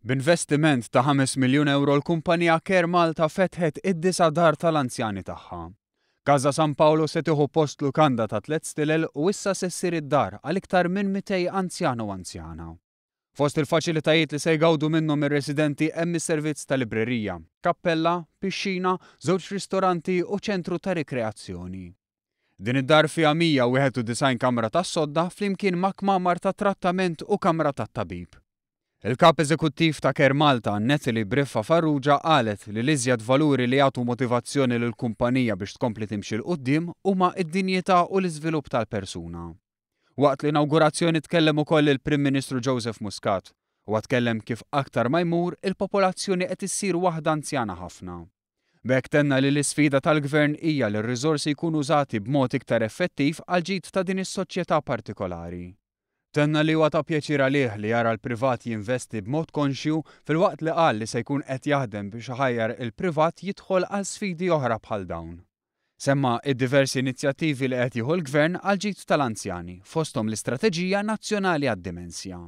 B'investiment ta' 5 miljun ewro l-kumpanija Care Malta fetħet id-disa' dar tal-anzjani tagħha. Casa San Paolo se tieħu post lukanda ta' tliet stilel u issa se ssir id-dar għal iktar minn 200 anzjan u anzjana. Fost il-faċilitajiet li se jgawdu minnhom ir-residenti hemm is-servizz ta' librerija, kappella, pixxina, żewġ ristoranti u ċentru ta' rikreazzjoni. Din id-dar fiha 191 kamra tas-sodda flimkien ma' kmamar ta' trattament u kamra tat-tabib. Il-Kap Eżekuttiv ta' Care Malta, Natalie Briffa Farrugia qalet li l-iżjed valuri li jagħtu motivazzjoni lill-kumpanija biex tkompli timxi 'l quddiem huma d-dinjità u l-iżvilupp tal-persuna. Waqt l-inawgurazzjoni tkellem ukoll il-Prim Ministru Joseph Muscat. Huwa tkellem kif aktar ma jmur, il-popolazzjoni qed issir waħda anzjana ħafna. B'hekk tenna li l-isfida tal-Gvern hija li r-riżorsi jkunu użati b'mod iktar effettiv għall-ġid ta' din is-soċjetà partikolari. Tenna li huwa ta' pjaċir għalih li jara l-privat jinvesti b'mod konxju filwaqt li qal li se jkun qed jaħdem biex iħajjar il-privat jidħol għal sfidi oħra bħal dawn. Semma d-diversi inizjattivi li qed jieħu l-Gvern għall-ġid tal-anzjani, fosthom l-Istrateġija Nazzjonali għad-Dimensja.